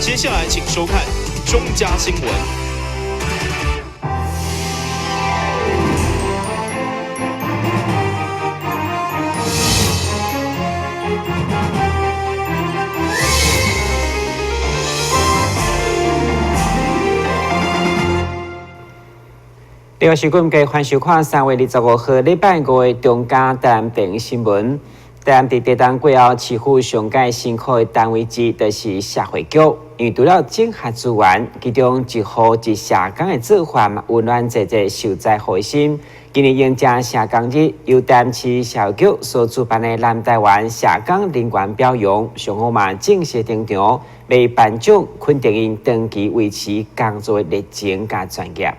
接下來請收看中嘉新聞。另外，是今繼歡收看3月25號禮拜五的中嘉台南電新聞。台南佇地震過後，市府上蓋辛苦的單位之一就是社會局，因為除了整合資源，其中一戶一社工的做法嘛，溫暖濟濟受災戶的心。今年迎接社工日，由台南市社會局所主辦的南台灣社工人員表揚，上午嘛正式登場，欲頒獎肯定𪜶長期維持工作的熱情佮專業。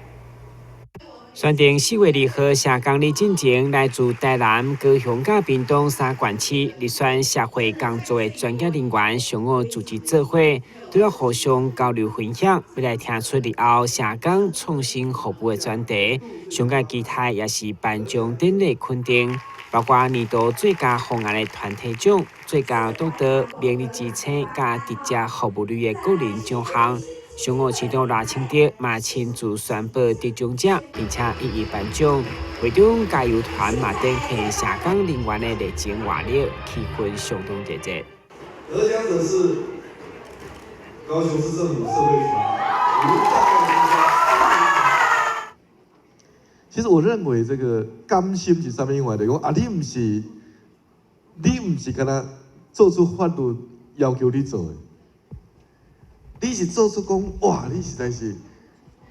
選定4月2號社工日進前，來自台南、高雄佮屏東三縣市入選社會工作的專業人員，上午組織做伙，除了互相交流分享，欲來聽出日後社工創新服務的專題。上蓋期待也是頒獎典禮肯定，包括年度最佳方案的團體獎、最佳督導、明日之星佮直接服務類的個人獎項。上午市長賴清德嘛親自宣布得獎者，並且一一頒獎。會中加油團嘛展現社工人員的熱情活力，氣氛相當熱熱。得獎者是高雄市政府社會局無障礙其實我認為這個甘心是啥物款？就講啊，你毋是干焦做出法律要求你做的。你是做出講哇！你實在是，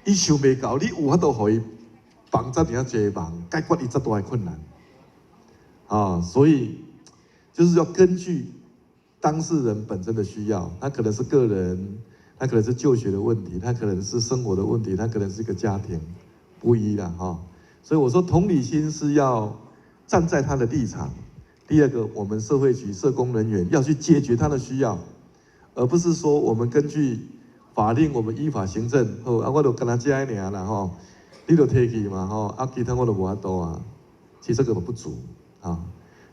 伊想袂到，你有法度予伊幫遮爾濟忙，解決伊遮大的困難，啊！所以就是要根據當事人本身的需要，他可能是個人，他可能是就學的問題，他可能是生活的問題，他可能是一個家庭，不一啦哈。所以我說同理心是要站在他的立場。第二個，我們社會局社工人員要去解決他的需要。而不是說我們根據法令，我們依法行政，好啊，我就干焦這爾啦吼，你就提去嘛吼，啊，其他我都無法度啊，其實這個不足啊。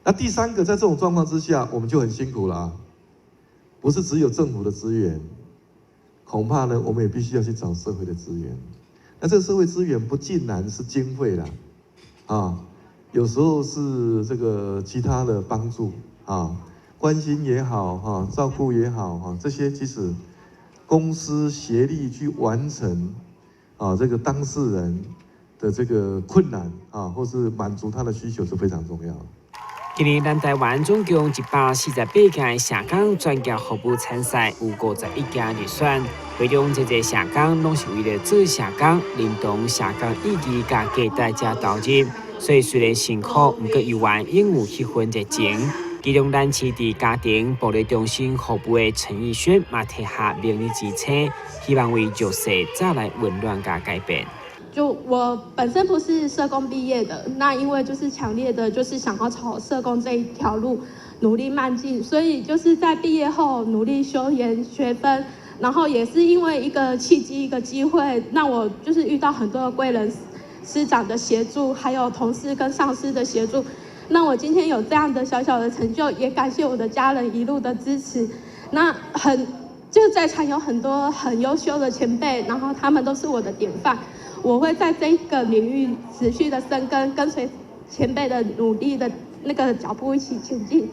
那第三個，在這種狀況之下，我們就很辛苦了，不是只有政府的資源，恐怕呢，我們也必須要去找社會的資源。那這個社會資源不盡然是經費啦，啊，有時候是這個其他的幫助啊。關心也好，哈，照顧也好，哈，這些其實公私協力去完成啊，這個當事人的這個困難啊，或是滿足他的需求是非常重要。今年南台灣總共148家社工專業服務參賽，有51家入選。會中這濟社工攏是為了做社工，認同社工意義佮價值才投入，所以雖然辛苦，毋過猶原擁有彼份熱情。其中，咱市佇家庭暴力中心服務的陳奕軒嘛，提下明日之星，希望為弱勢帶來溫暖佮改變。就我本身不是社工畢業的，那因為就是強烈的，就是想要朝社工這一條路努力邁進，所以就是在畢業後努力修研學分，然後也是因為一個契機、一個機會，讓我就是遇到很多的貴人師長的協助，還有同事跟上司的協助。那我今天有這樣的小小的成就，也感謝我的家人一路的支持。那很就在場有很多很優秀的前輩，然後他們都是我的典範。我會在這個領域持續的深耕，跟隨前輩的努力的那個腳步一起前進。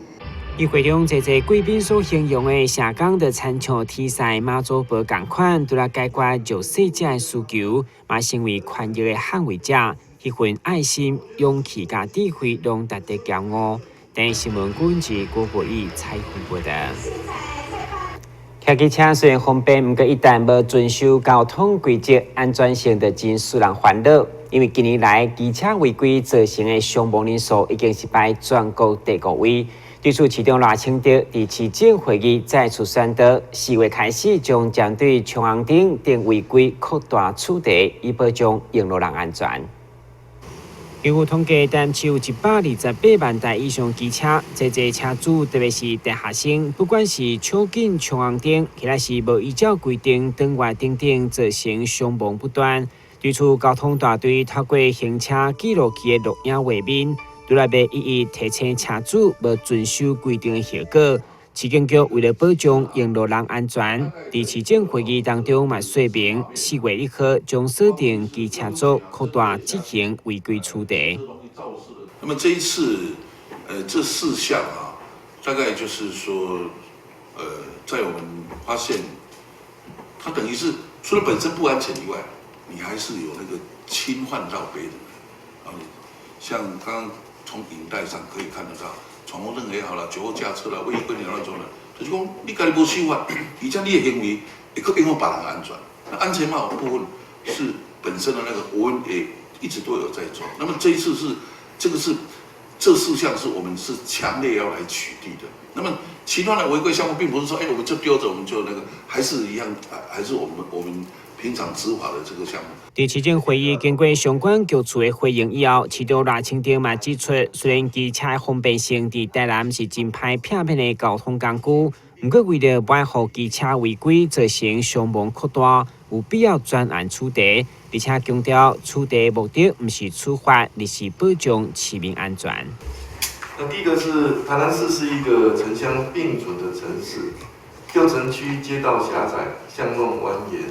伊會中濟濟貴賓所形容的社工，就親像天使媽祖婆仝款，除了解決弱勢者的需求，嘛成為權益的捍衛者。彼份愛心、勇氣佮智慧，攏值得驕傲。電視新聞軍事郭國義採訪報道。騎機車雖然方便，毋過一旦無遵守交通規則，安全性就真使人煩惱。因為近年來機車違規造成的傷亡人數已經是排全國第五位。對此，市長賴清德佇市政會議再次宣導，4月開始將針對衝紅燈等違規擴大處罰，以保障用路人安全。根據統計，台南市有128萬台以上機車，濟濟車主，特別是大學生，不管是搶緊衝紅燈，或者是無依照規定轉彎等等，造成傷亡不斷。對此，交通大隊透過行車記錄器的錄影畫面，都來欲一一提醒車主無遵守規定的後果。市警局為了保障用路人安全，佇市長會議當中嘛說明，4月1號將鎖定機車族擴大執行違規處罰。那麼這一次，這四項啊，大概就是說，在我們發現，它等於是除了本身不安全以外，你還是有那個侵犯到別人的，啊，像剛剛從影帶上可以看得到，闖紅燈也好啦，酒後駕車啦，違規停亂中的，就是講你家己無守法，而且你的行為會閣影響別人安全。那安全帽部分是本身的那個，我們也一直都有在做。那麼這一次是這個是這四項是我們是強烈要來取締的。那麼其他的違規項目，並不是說，哎，我們就丟着，我們就那個，還是一樣，還是我們平常執法的這個項目。佇市政會議經過相關局處的回應以後，市長賴清德嘛指出，雖然機車方便性佇台南是真歹避免的交通工具，毋過為了袂予機車違規造成傷亡擴大，有必要專案處罰，而且強調處罰目的毋是處罰，而是保障市民安全。那第一個是台南市是一個城鄉並存的城市，舊城區街道狹窄，巷弄蜿蜒，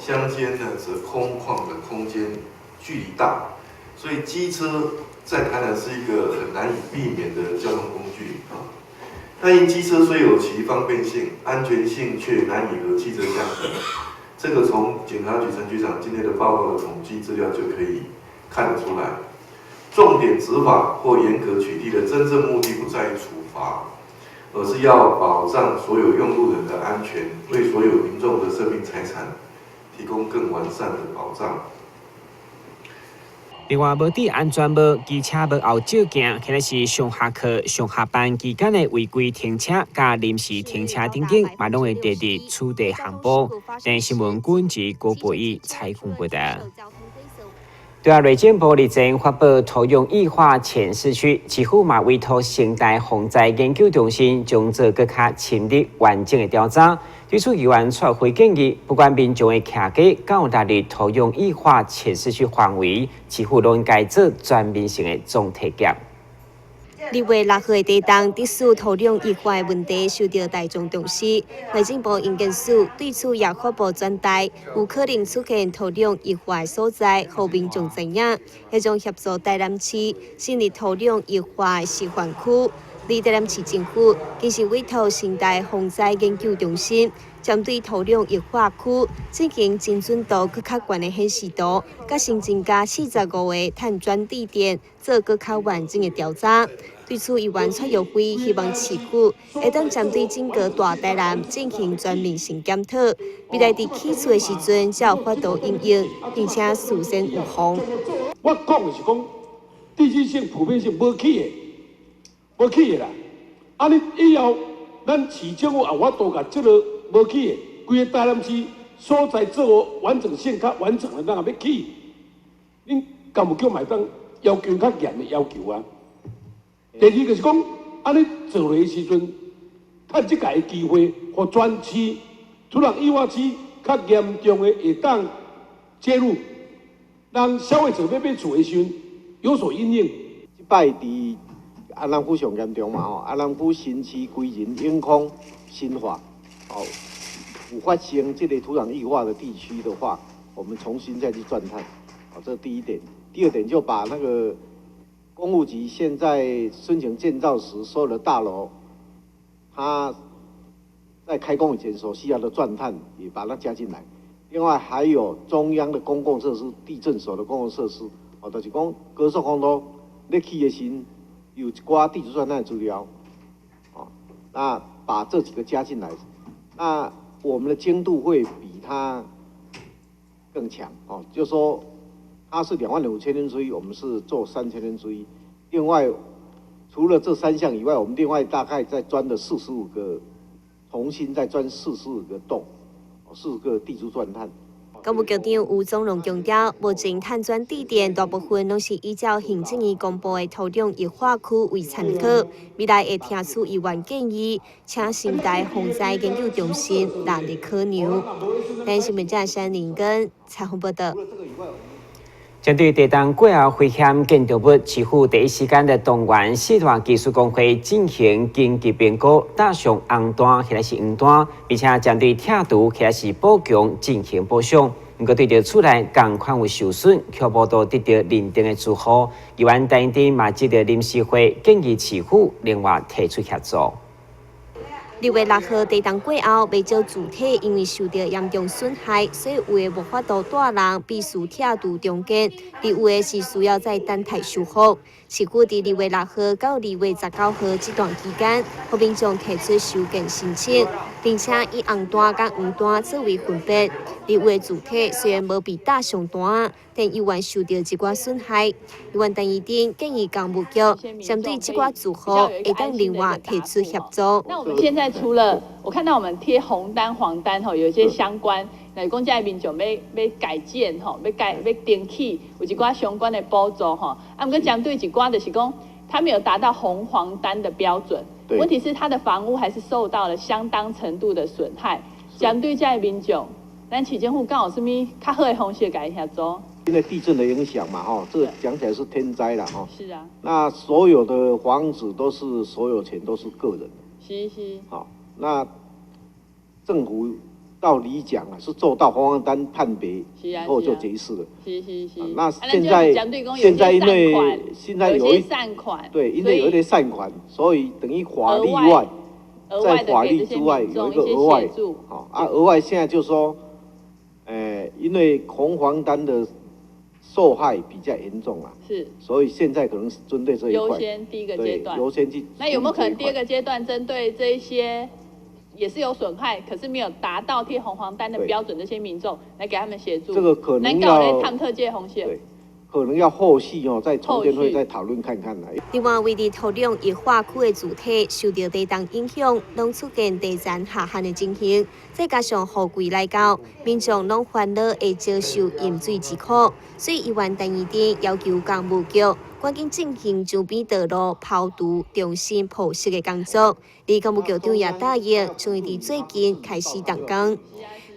鄉間呢則空曠的空間距離大，所以機車在台南是一個很難以避免的交通工具啊。但因機車雖有其方便性，安全性卻難以和汽車相比。這個從警察局陳局長今天的報告的統計資料就可以看得出來。重點執法或嚴格取締的真正目的不在於處罰，而是要保障所有用路人的安全，為所有民眾的生命財產提供更完善的保障。另外，無戴安全帽、機車無後照鏡，或者是上下課、上下班期間的違規停車、佮臨時停車等等，嘛攏會列入處罰項目。電視新聞軍事郭博義採訪報道。對啊，內政部日前發布土壤液化潛勢區，市府嘛委託成大防災研究中心，將做閣較深入完整的調查。對此，議員出回建議，不管民眾的徛家敢有納入土壤液化潛勢區範圍，市府攏應該做全面性的總體檢。 2月6號的地動，致使土壤液化的問題受到大眾重視。內政部營建署對此也發布全台有可能出現土壤液化的所在，予民眾知影。彼將協助台南市成立土壤液化示範區。而台南市政府其實委託成大防災研究中心，針對土壤液化區進行精準度閣較懸的顯示圖，佮新增加45個探鑽地點，做閣較完整的調查。對此，議員蔡玉輝希望市府會當針對整個大台南進行全面性檢討，未來佇起厝的時陣才有法度應用，並且事先預防。我講的是講地區性、普遍性無起的，無起的啦。啊，你以後咱市政府也有法度共這个無起的，規個台南市所在做完整性較完整的，咱也欲起，恁工務局嘛會當要求較嚴的要求啊。第二個是講，啊，你做落的時陣，趁這個機會，予全市土壤液化區較嚴重的會當介入，讓消費者欲買厝的時陣有所因應。這擺佇安南區上嚴重嘛吼，安南區新市、歸仁、永康、新化，哦，有發生這個土壤液化的地區的話，我們重新再去鑽探，哦，這是第一點。第二點就把那個工務局現在申請建造時所有的大樓，它在開工以前所需要的鑽探也把它加進來。另外還有中央的公共設施、地震所的公共設施，哦，就是講高速公路咧起的時，有一寡地質鑽探的資料，哦，那把這幾個加進來，那我們的精度會比它更強，哦，就說它是2萬5千分之一，我們是做3千分之一。另外，除了這三項以外，我們另外大概再鑽了四十五個，重新再鑽四十五個洞，4個地質鑽探。工務局長吳宗龍強調，目前探鑽地點大部分攏是依照行政院公布的土壤液化區為參考，未來會聽取議員建議，請成大防災研究中心納入考量。電視新聞記者林根採訪報道。針對地動過後危險建築物，市府第一時間就動員四大技術工會進行緊急評估，打上紅單或者是黃單，並且針對拆除或者是補強進行補償。毋過對著厝內仝款有受損，卻無都得著認定的住戶，議員陳怡貞嘛藉著臨時會建議市府另外提出協助。2月6號地動過後，袂少住體因為受著嚴重損害，所以有的無法度帶人，必須拆除重建；而有的是需要再等待修復。市府佇2月6號到2月19號這段期間，予民眾提出修建申請，並且以紅單佮黃單作為分別。而有的住體雖然無被打上單，但猶原受著一寡損害。議員陳怡貞建議工務局針對這寡住戶，會當另外提出協助。那我們現在除了我看到我們貼紅單、黃單吼，有一些相關，例如講這民眾欲改建吼，欲改欲重起，有一寡相關的補助吼。啊，毋過針對一寡就是講，他沒有達到紅黃單的標準，問題是他的房屋還是受到了相當程度的損害。針對這民眾，咱市政府敢有啥物較好的方式共伊協助？因為地震的影響嘛，哈，這個講起來是天災啦，哈。是啊。那所有的房子都是所有權都是個人的。是是。好，那政府道理講啊，是做到紅黃單判別以後就結束了。是是是。那現在因為現在有一善款，對，因為有一些善款，所以等於法律外，在法律之外有一個額外，好啊，額外現在就說，因為紅黃單的受害比較嚴重啊，是，所以現在可能是針對這一塊，優先第一個階段，優先去。那有沒有可能第二個階段針對這一些也是有損害，可是沒有達到貼紅黃單的標準，這些民眾來給他們協助？這個可能要探特界紅線，對，可能要後續哦，再重建會再討論看看啦。另外，位佇土壤液化區的住體受著地動影響，攏出現地層下陷的情形。再加上雨季來到，民眾攏煩惱會遭受淹水之苦，所以議員陳怡貞要求工務局趕緊進行周邊道路拋除、重新鋪設的工作。而工務局長也答應，將會佇最近開始動工。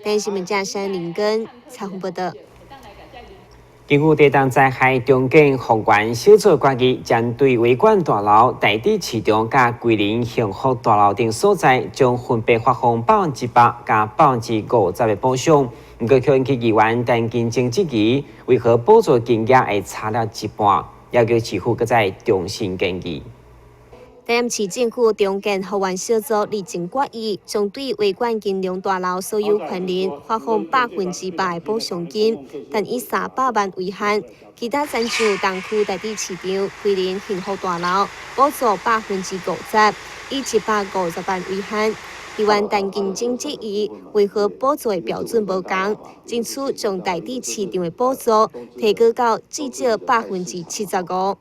台視新聞記者林根採訪報導。根據地動災害重建復原小組決議，針對維冠大樓、大直市場佮桂林幸福大樓等所在，將分別發放100%佮50%的補償。毋過，卻引起議員陳金晶質疑，為何補助金額會差了一半？要求市府閣再重新建議。台南市政府重建復原小組日前決議，將對維冠金融大樓所有權人發放100%的補償金，但以300萬為限。其他親像東區大直市場、桂林幸福大樓補助50%，以150萬為限。議員陳金晶質疑，為何補助的標準無仝，爭取將大直市場的補助提高到至少75%。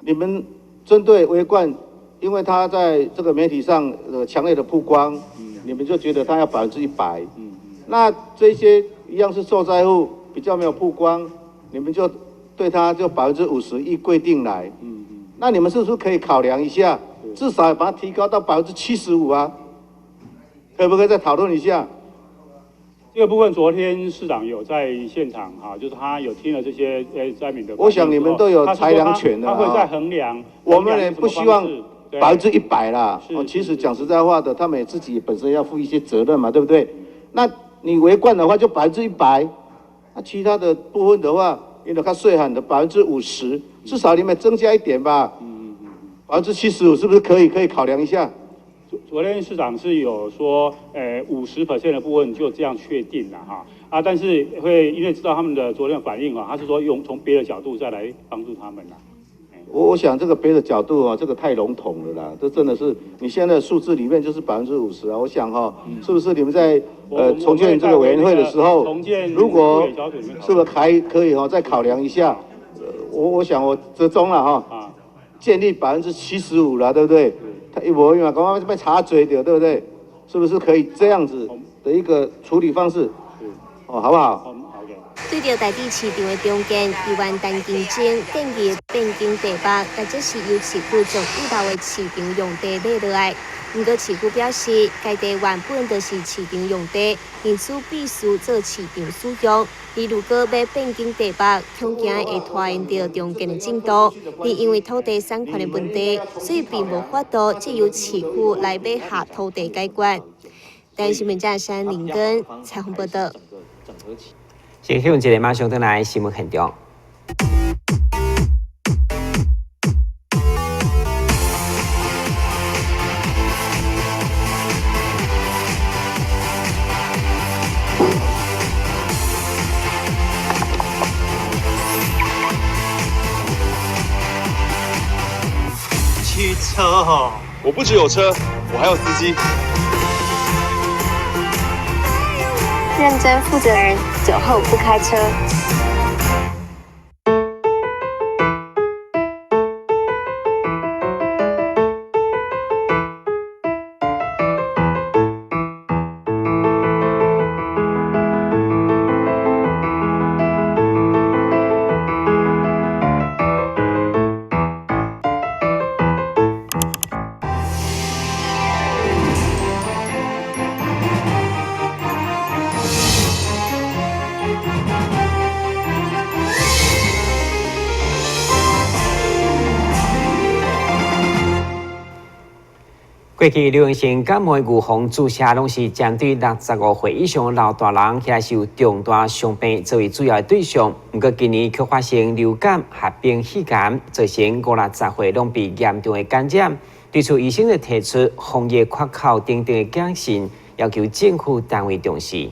你們針對維冠，因為他在這個媒體上強烈的曝光，你們就覺得他要100%。那這些一樣是受災戶，比較沒有曝光，你們就對他就50%依規定來。那你們是不是可以考量一下，至少把它提高到75%啊？可不可以再討論一下？這個部分，昨天市長有在現場哈，就是他有聽了這些災民的。我想你們都有裁量權的，他會再衡量。我們也不希望100%啦。哦，其實講實在話的，他們自己本身要負一些責任嘛，對不對？那你維冠的話就100%，那其他的部分的話，因為他稅喊的50%，至少你們增加一點吧。75%是不是可以？可以考量一下。昨天市長是有說，50% 的部分就這樣確定了哈，啊，但是會因為知道他們的昨天的反應啊，他是說用從別的角度再來幫助他們啦。我想這個別的角度啊，這個太籠統了啦，這真的是你現在的數字裡面就是50%啊。我想哈，是不是你們在重建這個委員會的時候，如果是不是還可以哈再考量一下？我想我折中了哈，建立75%了，對不對？伊無用啊，講我欲查濟著，對不對？是不是可以這樣子的一個處理方式？哦，好不好？對著大直市場的重建，議員陳金晶建議變更地目，或者是由市府將預留的市場用地買落來。毋過市府表示，該地原本就是市場用地，因此必須做市場使用，而如果欲變更地目，恐驚會拖延著重建的進度。而因為土地產權的問題，所以並無法度藉由市府來買下土地解決。台視新聞記者林根採訪報導。先去一个，馬上轉來新聞現場。汽車哦，我不只有車，我還有司機。認真負責人，酒後不開車。過去流行性感冒預防注射，攏是針對65歲以上的老大人，或是有重大傷病作為主要的對象。毋過今年卻發生流感合併肺炎，造成50、60歲攏被嚴重的感染。對此，醫生就提出防疫缺口等等的警訊，要求政府單位重視。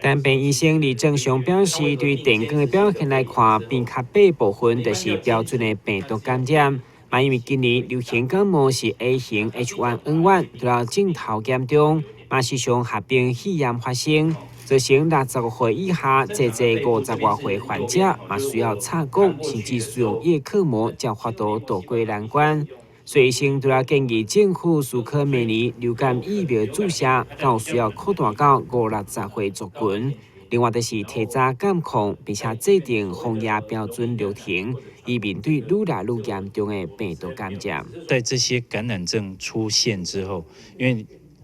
單病醫生李正雄表示，對電光的表現來看，病較白部分就是標準的病毒感染。嘛，因為今年流行感冒是 A 型 H1N1，除了症頭嚴重，嘛時常合併肺炎發生，造成65歲以下、濟濟50外歲患者嘛需要插管，甚至使用葉克膜，才法度渡過難關。所以醫生除了建議政府思考明年流感疫苗注射，較有需要擴大到50、60歲族群。另外就是提早監控，並且制定防疫標準流程，以面對愈來愈嚴重的病毒感染。在這些感染症出現之後，因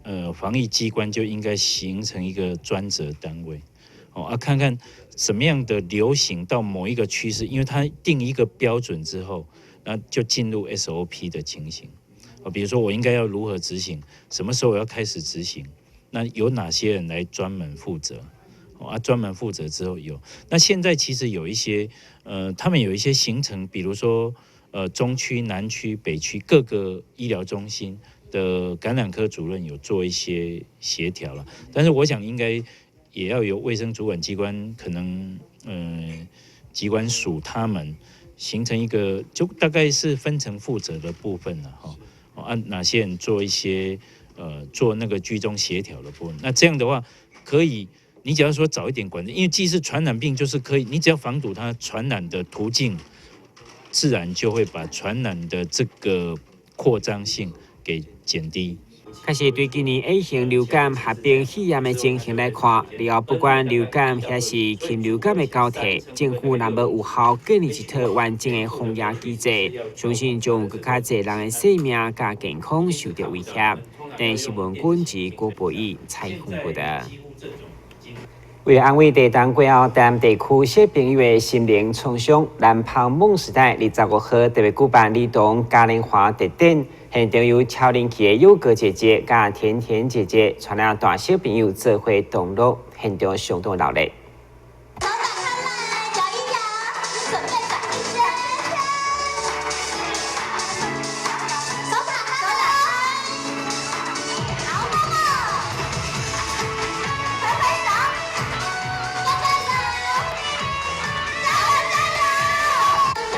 為防疫機關就應該形成一個專責單位，看看什麼樣的流行到某一個趨勢，因為它定一個標準之後，那就進入 SOP 的情形。比如說我應該要如何執行，什麼時候我要開始執行，那由哪些人來專門負責？專門負責之後有，那現在其實有一些，他們有一些行程，比如說，中區、南區、北區各個醫療中心的感染科主任有做一些協調了，但是我想應該也要由衛生主管機關，可能，疾管署他們形成一個，就大概是分層負責的部分了，哈，哪些人做一些，做那個居中協調的部分，那這樣的話可以。你只要說早一點管制，因為既是傳染病，就是可以，你只要防堵它傳染的途徑，自然就會把傳染的這個擴張性給減低。可是對今年 A 型流感合併肺炎的情形來看，了後不管流感還是輕流感的交替，政府若無有效建立一套完整的防疫機制，相信將有閣較濟人的生命佮健康受著威脅。電視新聞記者郭博義採訪報導。為了安慰地震過後台南地區小朋友的心靈創傷，南方夢時代25號特別舉辦兒童嘉年華特展，現場由超人氣的友哥姐姐佮甜甜姐姐帶領大小朋友做伙同樂，現場相當熱鬧。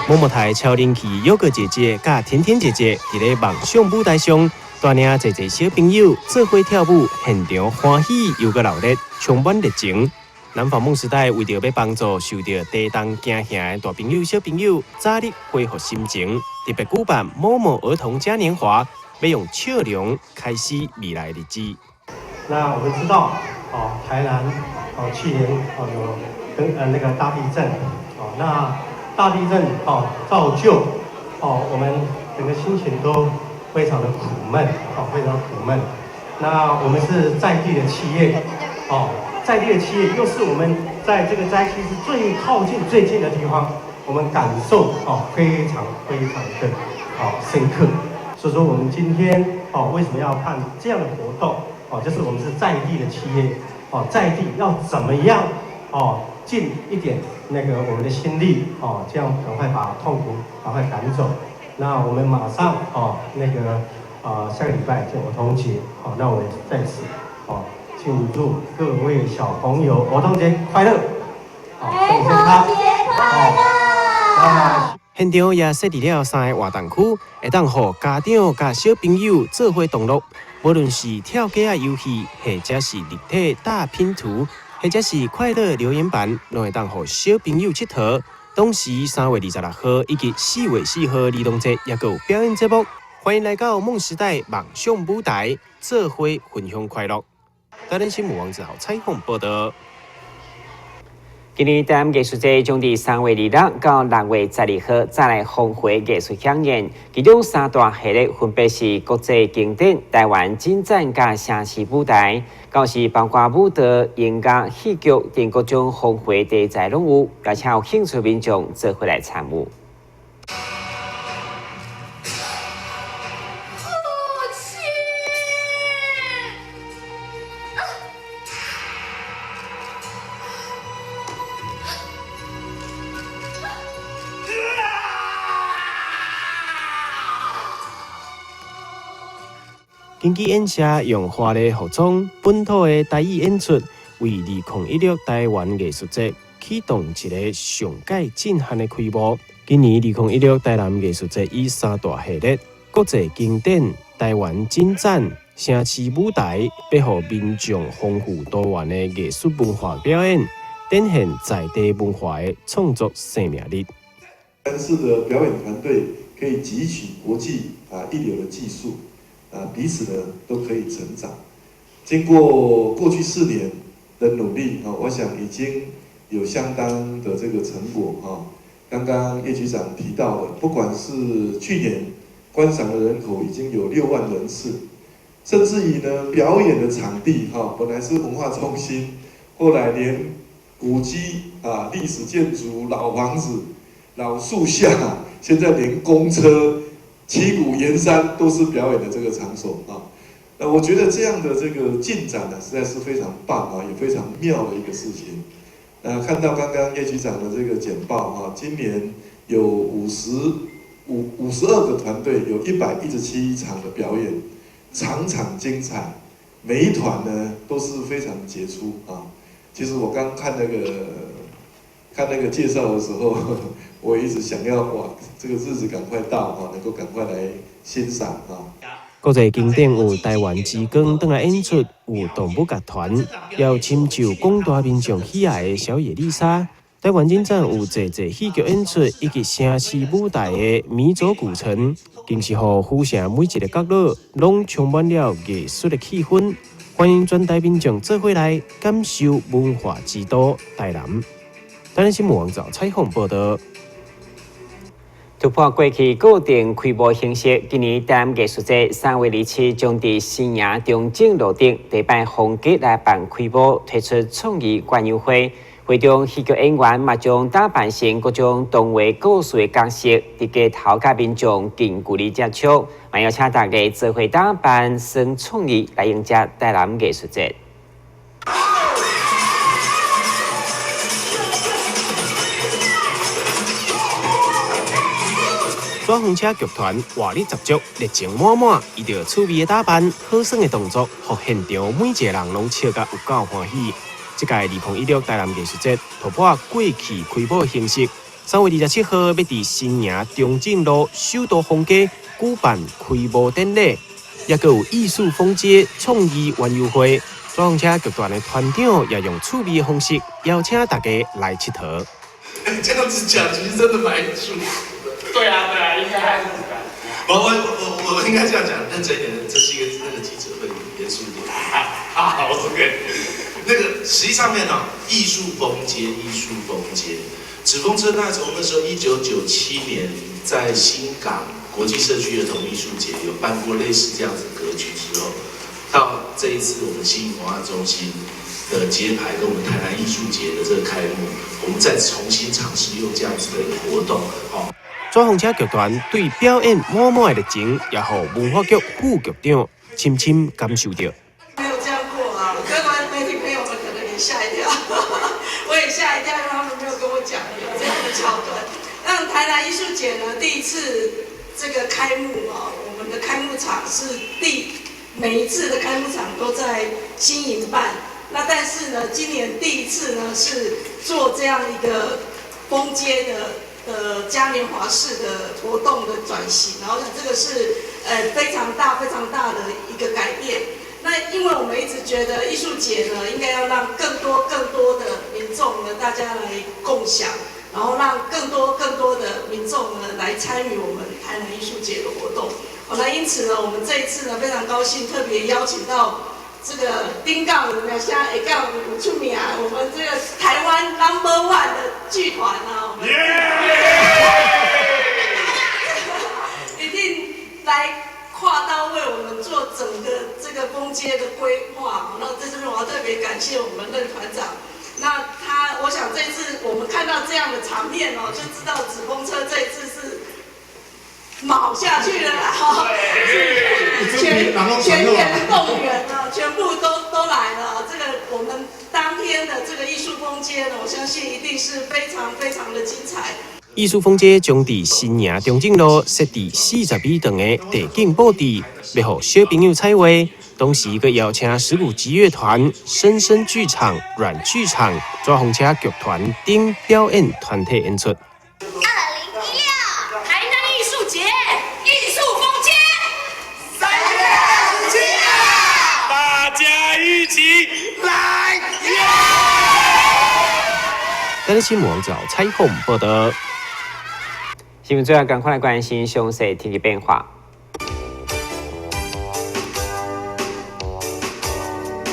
某某台超人氣友哥姐姐佮甜甜姐姐佇咧夢想舞台上，帶領濟濟小朋友做伙跳舞，現場歡喜又閣熱鬧，充滿熱情。南方夢時代為著欲幫助受著地動驚嚇的大朋友、小朋友早日恢復心情，特別舉辦某某兒童嘉年華，欲用笑容開始未來日子。那我們知道，台南去年有跟那個大地震，那大地震造就我們整個心情都非常的苦悶，非常苦悶。那我們是在地的企業，在地的企業又是我們在這個災區是最靠近、最近的地方，我們感受哦非常非常的哦深刻。所以說，我們今天哦為什麼要辦這樣的活動？哦，就是我們是在地的企業，哦，在地要怎麼樣哦盡一點那個我們的心力哦，這樣趕快把痛苦趕快趕走。那我們馬上哦那個下個禮拜就兒童節，好，那我在此哦慶祝各位小朋友兒童節快樂！好，兒童節快樂！現場也設置了三个活動區，會當予家長佮小朋友做伙同樂。無論是跳格仔遊戲，或者是立體大拼圖，或者是快樂留言板，攏會當予小朋友𨑨迌。同時，3月26號以及4月4號兒童節，也閣有表演節目。歡迎來到夢時代夢想舞台，做伙分享快樂。台南新聞王子豪採訪報道。今年台南藝術節將佇3月26到6月12號再來峰會藝術饗宴，其中三大系列分別是國際經典、台灣進展佮城市舞台，到時包括舞蹈、音樂、戲劇等各種豐富題材攏有，邀請有興趣民眾做伙來參與。根據演社用華麗服裝、本土的台語演出，為2016台灣藝術節啟動一个上蓋震撼的開幕。今年2016台南藝術節以三大系列：國際經典、台灣進展、城市舞台，欲予民眾豐富多元的藝術文化表演，展現在地文化的創作生命力。台南市的表演團隊可以汲取國際一流的技術。彼此呢都可以成長。經過過去4年的努力啊，我想已經有相當的這個成果啊。剛剛葉局長提到的，不管是去年觀賞的人口已經有6萬人次，甚至於呢表演的場地哈，本來是文化中心，後來連古蹟啊、歷史建築、老房子、老樹下，現在連公車。七股鹽山都是表演的這個場所啊，那我覺得這樣的這個進展呢，實在是非常棒啊，也非常妙的一個事情。那看到剛剛葉局長的這個簡報啊，今年有52個團隊，有117場的表演，場場精彩，每一團呢都是非常傑出啊。其實我剛看那個介紹的時候，我一直想要哇，這個日子趕快到啊，能夠趕快來欣賞啊。國際經典有台灣之光轉來演出，有動物樂團，也有深受廣大民眾喜愛的小野麗莎。台灣影展有濟濟戲劇演出，以及城市舞台的迷走古城，更是予府城每一个角落攏充滿了藝術的氣氛。歡迎全台民眾做伙來感受文化之都台南。台南新聞網站採訪報道。突破過去固定開幕形式，今年台南藝術節3月27將佇新營中正路頂第擺風格來辦開幕，推出創意園遊會。會中戲劇演員嘛將打扮成各種動畫故事的角色，佇街頭佮民眾近距離接觸，嘛邀請大家做伙打扮，耍創意來迎接台南藝術節。紙風車劇團活力十足，熱情滿滿，伊著趣味的打扮、好耍的動作，予現場每一个人攏笑甲有夠歡喜。這屆2016台南藝術節突破過去開幕形式，3月27號欲佇新營中正路首都風街舉辦開幕典禮，也閣有藝術風街創意園遊會。紙風車劇團的團長也用趣味的方式邀請大家來𨑨迌。這樣子講，其實真的蠻舒服的。對啊，對啊，應該。我應該這樣講，認真一點，這是一個那個記者會，嚴肅一點。好，OK。那個實際上面呢，藝術風街，藝術風街，紙風車那從那時候1997年在新港國際社區兒童藝術節有辦過類似這樣子格局之後，到這一次我們新營文化中心的揭牌，跟我們台南藝術節的這個開幕，我們再重新嘗試用這樣子的一個活動，好。紙風車劇團對表演滿滿的熱情，也予文化局副局長深深感受著。沒有這樣過啊！各位媒體朋友們可能也嚇一跳，我也嚇一跳，因為他們沒有跟我講有這樣的橋段。那台南藝術節呢，第一次這個開幕啊，我們的開幕場是每一次的開幕場都在新營辦。那但是呢，今年第一次呢是做這樣一個封街的嘉年華式的活動的轉型，然後呢，這個是非常大非常大的一個改變。那因為我們一直覺得藝術節呢，應該要讓更多更多的民眾呢，大家來共享，然後讓更多更多的民眾呢來參與我們台南藝術節的活動。好，那因此呢，我們這一次呢非常高興，特別邀請到這個頂港有名，下港有出名，我們這個台灣 number one 的劇團啊，我們一定來跨刀為我們做整個這個封街的規劃。那在這邊我要特別感謝我們任團長。那他，我想這次我們看到這樣的場面哦，就知道紙風車這一次是卯下去了啦，全員動員啊，全部都來了。這個我們當天的這個藝術封街呢，我相信一定是非常非常的精彩。藝術封街將佇新營中正路設置40米長的地景布置，欲予小朋友彩畫。同時，閣邀請石鼓擊樂團、深深劇場、軟劇場、紙風車劇團等表演團體演出。 2016台南藝術節藝術封街，3月27日，大家一起來！耶！台南新聞網採訪報導。新聞最後，趕快來關心詳細天氣變化。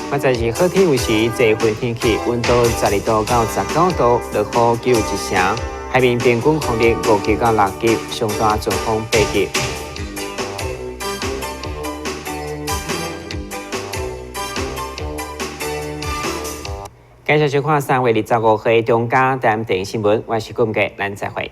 現在是好天有時，濟雲天氣，溫度12度到19度，落雨只有一成。海面平均風力5級到6級，上大陣風8級。感謝收看3月25號中嘉台電新聞，我是顧杰，咱再會。